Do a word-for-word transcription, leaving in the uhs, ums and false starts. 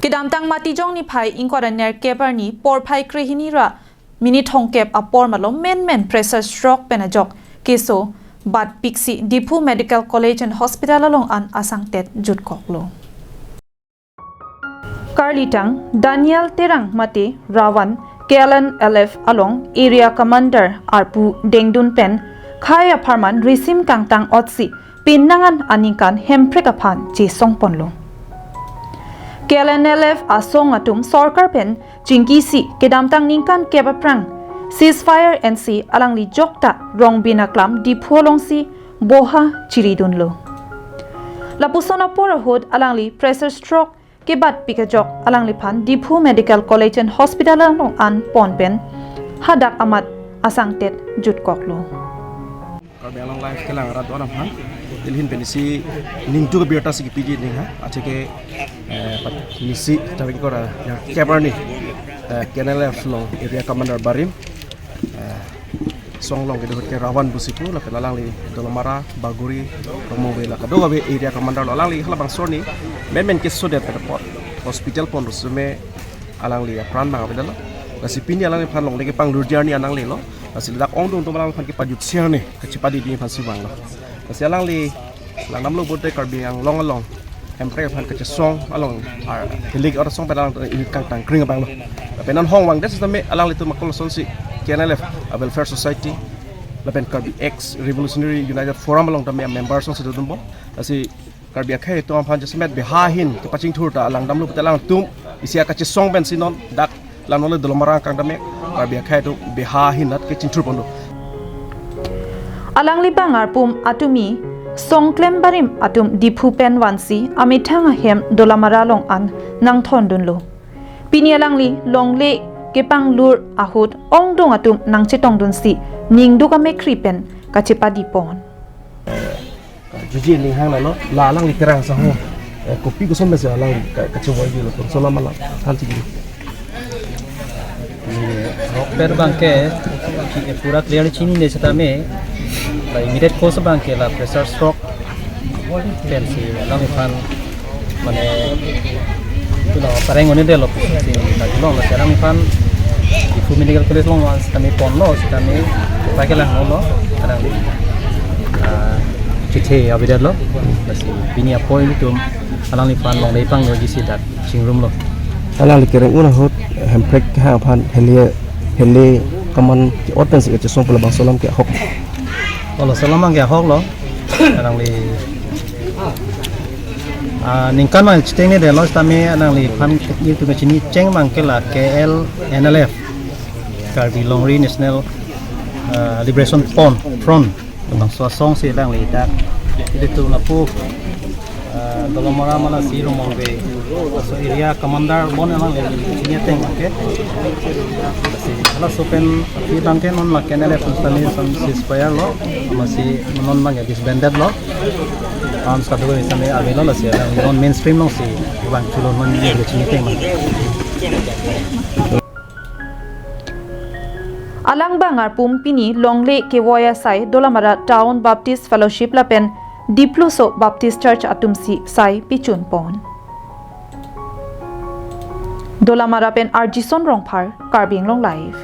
Kedamtang Matijong niphai ingkoi ra nerkep arni porphai krehini ra minit thomkep apor malom menmen pressure stroke pen ajok keso batpiksi Diphu Medical College and Hospital along an asangtet jutkoklo. Karlitang Daniel Terang mate Ravan K L N L F along Area Commander arpu dengdun pen khei apharman risim kangtang otsi pinnangan aningkan Hemprek aphan chesongponlo. K L N L F asong atum sorkar pen chingkisi kedamtang ningkan kep aphrang ceasefire ensi alangli jokta Rongbin aklam Diphu alongsi boha chiridunlo. Lapuson apor ahut alangli pressure stroke kebatpik ajok alangliphan Diphu Medical College and Hospital along an pon pen hadak amat asangtet jutkoklo. Karbi Anglong Live kelang arat do-an aphan, nelihin pensi ningduk abirta si kipiji ning ha, achike, eh, pat nisi tarik kora ya keparni, eh, K N L F along Area Commander barim, eh, song along kedo ke Ravan pusi pu, lapen alangli Dolamara, Bagori, Rongmongve la kadokave Area Commander lo, alangli halabangso arni menmen kesodet pen apot hospital pon rusume alangli apran abang avedetlo. Lasi pini alangliphan longle kepanglurji arni ananglelo. Lasi ladak ongdung atum alangliphan kepajutji arni kachepadi dini aphansi vanglo. Lasi alangli langdamlo pulote Karbi Anglong along Hemprek aphan kachesong along ar hilik or song pen alang unit kangtang kring abanglo. Lapen non hong vangdet sitame alanglitum akol asonsi K N L F a Welfare Society lapen Karbi Ex Revolutionary United Forum along tame member asonsi dodunbom. Lasi Karbi akhei atum aphan jasemet beha ahin kepachingthur ta langdamlo pulote alangtum isi akachesong pensi non dak langno le Dolamara kangdam me Karbi akhei atum beha ahin nat kechingthurponlo. Alangli bang arpum atumi songklem barim atum Diphu pen vansi amethang ahem Dolamara along an nangthondunlo. Pini alangli longle kepanglur ahut ongdung atum nangchetongdunsi ningduk amekkri pen kachepadipon. Juji ning hang nalo, la alangli kerang saho. Eh, kopi koson mesi alang ka-, kachevoiji lo, koson lama la, than chigi. Rokber abangke, ki-, pura clear chinine sitame, la immediate cause abangke la pressure stroke pensi alangliphan mane itulo pareng one delo pusi nangkilong, lasi alangliphan Diphu Medical College along van sitame ponlo, sitame pakelang lo, alangli, ah, chethe avedetlo. Lasi pini apor ilitum alangliphan longle panglurji si dak chingrumlo. Alangli kereng un ahut Hemprek kehang aphan hele hele kaman ke-ot pensi kachesong pu labangso alam ke ahok. Olo, laso alam abangke ahoklo. Alangli, ah, ningkan abang chitengnedetlo sitame alangliphan ilitum kachini cheng abangke la K L N L F, Karbi Longri National, ah, Liberation Front, Front. Labangso asongsi alangli dak ilitum lapu, ah, Dolamara ma lasi Rongmongve, laso area commander bon alangli chini ateng abangke. Lasi halaso pen aphi abangke non la K N L F sitame son ceasefire lo, amatsi non abangke disbanded lo. Arms kadokave sitame avelo, lasi alangli non mainstream alongsi vangchulo, non chini ateng abang. Alang bang arpum pini longle kevoi asai Dolamara Town Baptist Fellowship lapen Dipluso Baptist Church atumsi sai pichunpon. Dolamara pen Arjison Rongphar, Karbi Anglong Live.